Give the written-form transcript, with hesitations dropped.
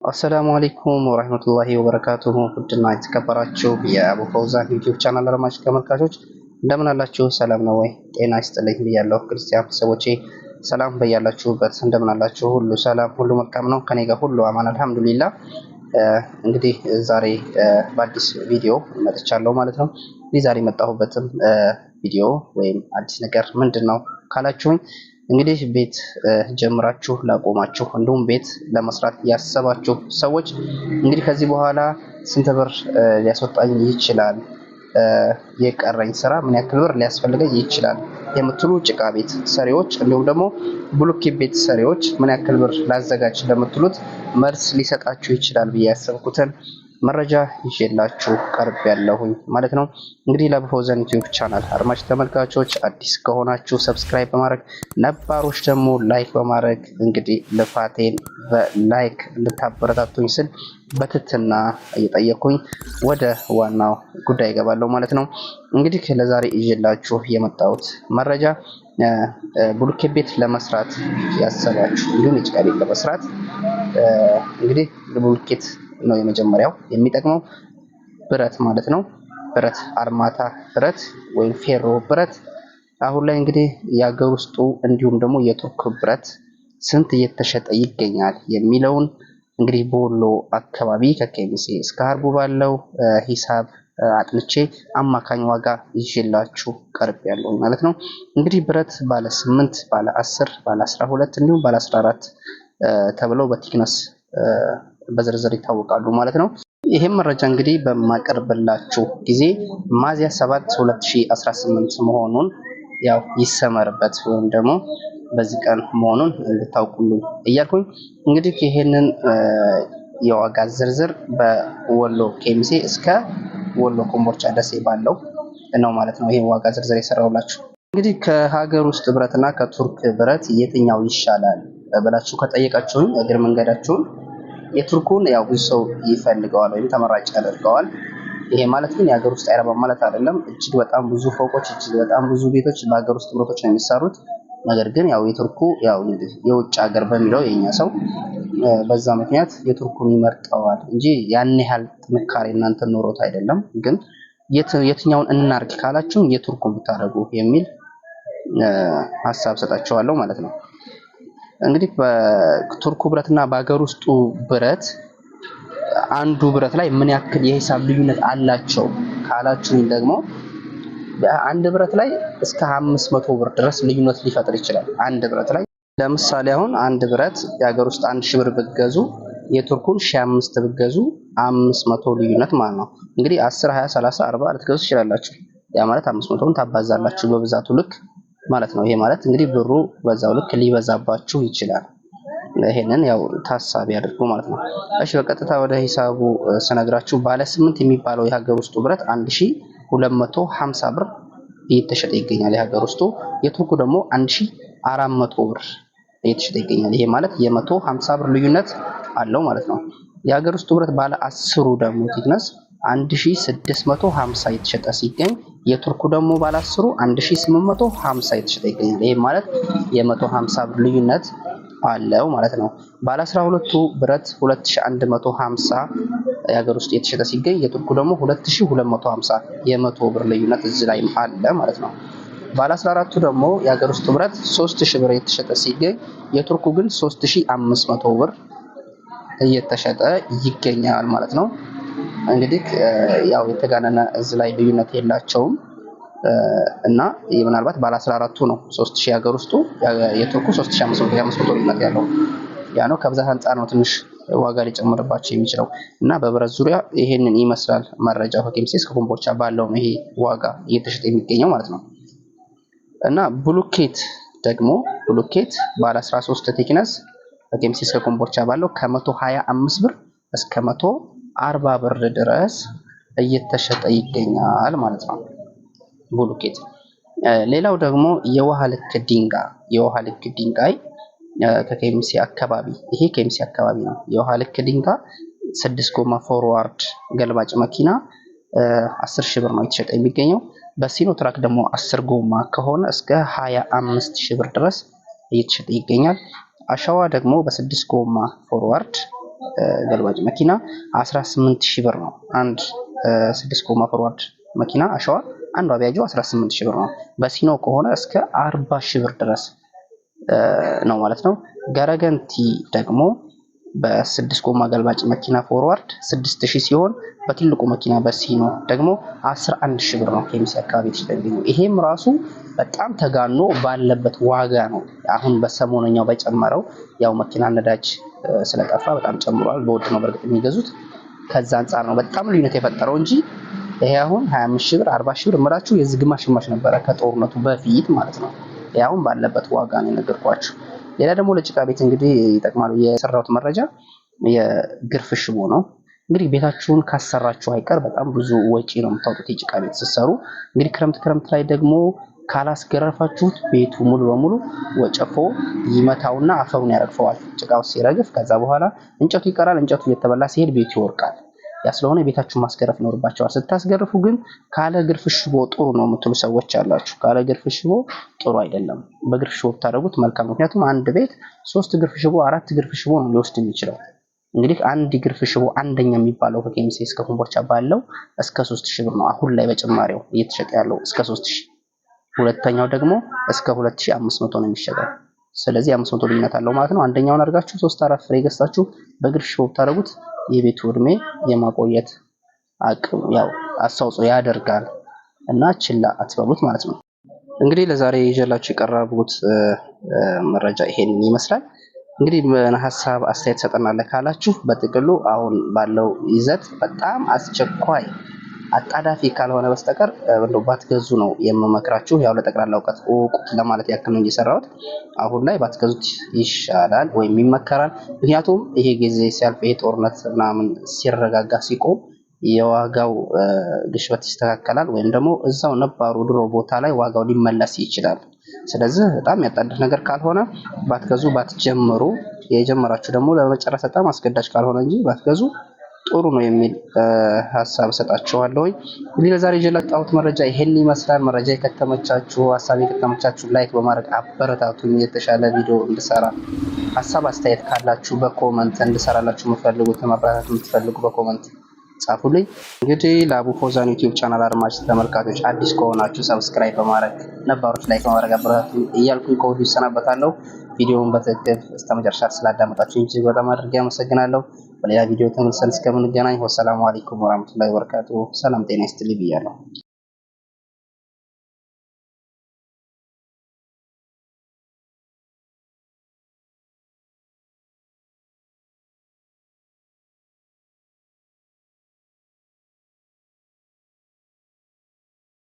السلام عليكم ورحمة الله وبركاته። ውድና የተከበራችሁ የአቡ ፈውዛን ዩቲዩብ ቻናል አድማጭ ተመልካቾች፣ እንደምን አላችሁ? ሰላም ነው ወይ? ጤና ይስጥልኝ ብያለሁ። ክርስቲያን ቤተሰቦቼ ሰላም በያላችሁበት፣ እንደምን አላችሁ? ሁሉ ሰላም፣ ሁሉ መልካም ነው። ከኔ ጋር ሁሉ አማን الحمد لله። እንግዲህ ዛሬ በአዲስ ቪዲዮ መጥቻለሁ ማለት ነው። እንግዲህ ዛሬ የመጣሁበትም ቪዲዮ ወይም አዲስ ነገር ምንድን ነው ካላችሁኝ፣ እንግዲህ ቤት ጀምራችሁ ላቆማችሁ እንዲሁም ቤት ለመስራት ያሰባችሁ ሰዎች እንግዲህ ከዚህ በኋላ ስንት ብር ሊያስወጣኝ ይችላል፣ የቀረኝ ስራ ምን ያክል ብር ሊያስፈልገኝ ይችላል የምትሉ ጭቃ ቤት ሰሪዎች እንዲሁም ደግሞ ብሎኬት ቤት ሰሪዎች ምን ያክል ብር ላዘጋጅ ለምትሉት መልስ ሊሰጣችሁ ይችላል ብዬ ያሰብኩትን መረጃ ይዤላችሁ ቀርቤያለሁኝ ማለት ነው። እንግዲህ ለአቡ ፈውዛን ዩቲዩብ ቻናል አድማጭ ተመልካቾች አዲስ ከሆናችሁ subscribe በማድረግ፣ ነባሮች ደግሞ like በማድረግ፣ እንግዲህ ልፋቴን በ like እንድታበረታቱኝ ስል በትህትና እየጠየኩኝ ወደ ዋናው ጉዳይ እገባለሁ ማለት ነው። እንግዲህ ለዛሬ ይዤላችሁ የመጣሁት መረጃ ብሎኬት ቤት ለመስራት ያሰባችሁ እንዲሁም የጭቃ ቤት ለመስራት፣ እንግዲህ ብሎኬት ነው የመጀመሪያው የሚጠቅመው ብረት ማለት ነው። ብረት፣ አርማታ ብረት ወይም ፌሮ ብረት አሁን ላይ እንግዲህ የሀገር ውስጡ እንዲሁም ደግሞ የቱርክ ብረት ስንት እየተሸጠ ይገኛል የሚለውን እንግዲህ በወሎ አካባቢ ከኬሚሴ እስከ ሀርቡ ባለው ሂሳብ አጥንቼ አማካኝ ዋጋ ይዤላችሁ ቀርቤያለሁ ማለት ነው። እንግዲህ ብረት ባለ 8፣ ባለ 10፣ ባለ 12 እንዲሁም ባለ 14 ተብለው በ thickness በዝርዝር ይታወቃሉ ማለት ነው። ይህም መረጃ እንግዲህ በማቀርብላችሁ ጊዜ ሚያዝያ 7 2018 መሆኑን ያው ይሰመርበት ወይም ደግሞ በዚህ ቀን መሆኑን እንድታውቁልኝ እያልኩኝ፣ እንግዲህ ይሄንን የዋጋ ዝርዝር በወሎ ኬሚሴ እስከ ወሎ ኮምቦልቻ ደሴ ባለው ነው ማለት ነው። ይሄን ዋጋ ዝርዝር የሰራሁላችሁ። እንግዲህ ከሀገር ውስጥ ብረት እና ከቱርክ ብረት የትኛው ይሻላል ብላችሁ ከጠየቃችሁኝ፣ እግር መንገዳችሁን የቱርኩን ያው ብዙ ሰው ይፈልገዋል ወይም ተመራጭ ያደርገዋል። ይሄ ማለት ግን የሀገር ውስጥ አይረባም ማለት አይደለም። እጅግ በጣም ብዙ ፎቆች፣ እጅግ በጣም ብዙ ቤቶች በሀገር ውስጥ ብረቶች ነው የሚሰሩት። ነገር ግን ያው የቱርኩ ያው እንግዲህ የውጭ ሀገር በሚለው የኛ ሰው በዛ ምክንያት የቱርኩን ይመርጠዋል እንጂ ያን ያህል ጥንካሬ እናንተ ኖሮት አይደለም። ግን የትኛውን እናርግ ካላችሁ የቱርኩን ብታደርጉ የሚል ሀሳብ ሰጣችኋለሁ ማለት ነው። እንግዲህ በቱርኩ ብረትና በሀገር ውስጡ ብረት አንዱ ብረት ላይ ምን ያክል የሂሳብ ልዩነት አላቸው ካላችሁኝ ደግሞ አንድ ብረት ላይ እስከ 500 ብር ድረስ ልዩነት ሊፈጥር ይችላል። አንድ ብረት ላይ ለምሳሌ አሁን አንድ ብረት የሀገር ውስጥ 1000 ብር ብትገዙ የቱርኩን 1005 ብትገዙ 500 ልዩነት ማለት ነው። እንግዲህ 10፣ 20፣ 30፣ 40 ልትገዙ ትችላላችሁ። ያ ማለት 500ን ታባዛላችሁ በብዛቱ ልክ ማለት ነው። ይሄ ማለት እንግዲህ ብሩ በዛው ልክ ሊበዛባችሁ ይችላል። ይሄንን ያው ታሳቢ አድርጉ ማለት ነው። እሺ፣ በቀጥታ ወደ ሂሳቡ ስነግራችሁ ባለ 8 የሚባለው የሀገር ውስጡ ብረት 1250 ብር እየተሸጠ ይገኛል። የሀገር ውስጡ። የቱርኩ ደግሞ 1400 ብር እየተሸጠ ይገኛል። ይሄ ማለት የ150 ብር ልዩነት አለው ማለት ነው። የሀገር ውስጡ ብረት ባለ 10ሩ ደግሞ thickness 1650 እየተሸጠ ሲገኝ የቱርኩ ደግሞ ባለ 10ሩ 1850 እየተሸጠ ይገኛል። ይሄ ማለት የ150 ብር ልዩነት አለው ማለት ነው። ባለ 12ቱ ብረት 2150 የሀገር ውስጥ የተሸጠ ሲገኝ የቱርኩ ደግሞ 2250፣ የ100 ብር ልዩነት እዚህ ላይ አለ ማለት ነው። ባለ 14ቱ ደግሞ የሀገር ውስጥ ብረት 3000 ብር የተሸጠ ሲገኝ የቱርኩ ግን 3500 ብር እየተሸጠ ይገኛል ማለት ነው። እንግዲህ ያው የተጋነነ እዚህ ላይ ልዩነት የላቸውም እና ምናልባት ባለ 14ቱ ነው 3000 የሀገር ውስጡ፣ የቱርኩ 3500፣ የ500 ልዩነት ያለው ያ ነው። ከብዛት አንጻር ነው ትንሽ ዋጋ ሊጨምርባቸው የሚችለው። እና በብረት ዙሪያ ይሄንን ይመስላል መረጃው። ከኬሚሴ እስከ ኮምቦልቻ ባለው ነው ይሄ ዋጋ እየተሸጠ የሚገኘው ማለት ነው። እና ብሎኬት ደግሞ ብሎኬት ባለ 13 thickness ከኬሚሴ እስከ ኮምቦልቻ ባለው ከ125 ብር እስከ 140 ብር ድረስ እየተሸጠ ይገኛል ማለት ነው ብሎኬት። ሌላው ደግሞ የውሃ ልክ ድንጋይ፣ የውሃ ልክ ድንጋይ ከኬሚሴ አካባቢ፣ ይሄ ኬሚሴ አካባቢ ነው። የውሃ ልክ ድንጋይ 6 ጎማ forward ገልባጭ መኪና 10 ሺህ ብር ነው የተሸጠ የሚገኘው። በሲኖትራክ ደግሞ 10 ጎማ ከሆነ እስከ 25 ሺህ ብር ድረስ እየተሸጠ ይገኛል። አሸዋ ደግሞ በ6 ጎማ forward ገልባጭ መኪና 18,000 ብር ነው። አንድ 6 ጎማ forward መኪና አሸዋ አንዷ ቢያጆ 18,000 ብር ነው። በሲኖ ከሆነ እስከ 40,000 ብር ድረስ ነው ማለት ነው። ገረገንቲ ደግሞ በስድስት ጎማ ገልባጭ መኪና forward 6,000 ሲሆን በትልቁ መኪና በሲኖ ደግሞ 11,000 ብር ነው ከሚሴ አካባቢ የተሸጠ። ይሄም ራሱ በጣም ተጋኖ ባለበት ዋጋ ነው። አሁን በሰሞነኛው በጨመረው ያው መኪና ነዳጅ ስለጠፋ በጣም ጨምሯል። በውድ ነው በእርግጥ የሚገዙት። ከዛ አንጻር ነው በጣም ልዩነት የፈጠረው እንጂ ይሄ አሁን 25,000 ብር 40,000 ብር እምላችሁ የዚህ ግማሽ ግማሽ ነበረ ከጦርነቱ በፊት ማለት ነው። ይሄ አሁን ባለበት ዋጋ ነው የነገርኳችሁ። ሌላ ደግሞ ለጭቃ ቤት እንግዲህ ይጠቅማል የሰራሁት መረጃ የግርፍ ሽቦ ነው። እንግዲህ ቤታችሁን ካሰራችሁ አይቀር በጣም ብዙ ወጪ ነው የምታወጡት የጭቃ ቤት ስትሰሩ። እንግዲህ ክረምት ክረምት ላይ ደግሞ ካላስገረፋችሁት ቤቱ ሙሉ በሙሉ ወጨፎ ይመታውና አፈሩን ያረግፈዋል። ጭቃው ሲረግፍ ከዛ በኋላ እንጨቱ ይቀራል። እንጨቱ እየተበላ ሲሄድ ቤቱ ይወርቃል። ያ ስለሆነ ቤታችሁን ማስገረፍ ይኖርባቸዋል። ስታስገርፉ ግን ካለ ግርፍ ሽቦ ጥሩ ነው የምትሉ ሰዎች አላችሁ። ካለ ግርፍ ሽቦ ጥሩ አይደለም። በግርፍ ሽቦ ብታደርጉት መልካም። ምክንያቱም አንድ ቤት 3 ግርፍ ሽቦ 4 ግርፍ ሽቦ ነው ሊወስድ የሚችለው። እንግዲህ አንድ ግርፍ ሽቦ አንደኛ የሚባለው ከኬሚሴ እስከ ኮምቦልቻ ባለው እስከ 3,000 ብር ነው አሁን ላይ በጭማሪው እየተሸጠ ያለው እስከ 3,000። ሁለተኛው ደግሞ እስከ 2,500 ነው የሚሸጠው። ስለዚህ 500 ልዩነት አለው ማለት ነው። አንደኛውን አድርጋችሁ 3 4 ፍሬ ገዝታችሁ በግርፍ ሽቦ ብታደርጉት የቤቱ እድሜ የማቆየት አቅም ያው አስተዋጽኦ ያደርጋል እና ችላ አትበሉት ማለት ነው። እንግዲህ ለዛሬ ይዤላችሁ የቀረቡት መረጃ ይሄንን ይመስላል። እንግዲህ ምን ሐሳብ አስተያየት ሰጠናለህ ካላችሁ በጥቅሉ አሁን ባለው ይዘት በጣም አስቸኳይ አጣዳፊ ካልሆነ በስተቀር እንደው ባትገዙ ነው የምመክራችሁ። ያው ለጠቅላላ እውቀት እወቁት ለማለት ያክል ነው የሰራሁት። አሁን ላይ ባትገዙት ይሻላል ወይም ይመከራል። ምክንያቱም ይሄ ጊዜ ሲያልፍ ይሄ ጦርነት ምናምን ሲረጋጋ ሲቆም የዋጋው ግሽበት ይስተካከላል፣ ወይም ደግሞ እዛው ነባሩ ድሮ ቦታ ላይ ዋጋው ሊመለስ ይችላል። ስለዚህ በጣም ያጣድፍ ነገር ካልሆነ ባትገዙ ባትጀምሩ፣ የጀመራችሁ ደግሞ ለመጨረስ በጣም አስገዳጅ ካልሆነ እንጂ ባትገዙ ጥሩ ነው የሚል ሐሳብ እሰጣችኋለሁ። እንግዲህ ለዛሬ ይዤላችሁ የመጣሁት መረጃ ይሄን ይመስላል። መረጃ ከተመቻችሁ፣ ሐሳብ ከተመቻችሁ like በማድረግ አበረታቱኝ። የተሻለ ቪዲዮ እንድሰራ ሐሳብ አስተያየት ካላችሁ በ comment እንድሰራላችሁ የምትፈልጉት ማበረታታት የምትፈልጉ በ comment ጻፉልኝ። እንግዲህ ለአቡ ፎዛን ዩቲዩብ ቻናል አድማጭ ተመልካቾች አዲስ ከሆናችሁ subscribe በማድረግ ነባሮች like በማድረግ አበረታቱኝ እያልኩኝ ከወዲሁ እሰናበታለሁ። ቪዲዮውን በትክክል እስከመጨረሻ ስላዳመጣችሁ እጅግ በጣም አድርጌ አመሰግናለሁ። በሌላ ቪዲዮ ተመልሰን እስከምንገናኝ ወሰላሙ አለይኩም ወራህመቱላሂ ወበረካቱ። ሰላም ጤና ይስጥልኝ ብያለሁ።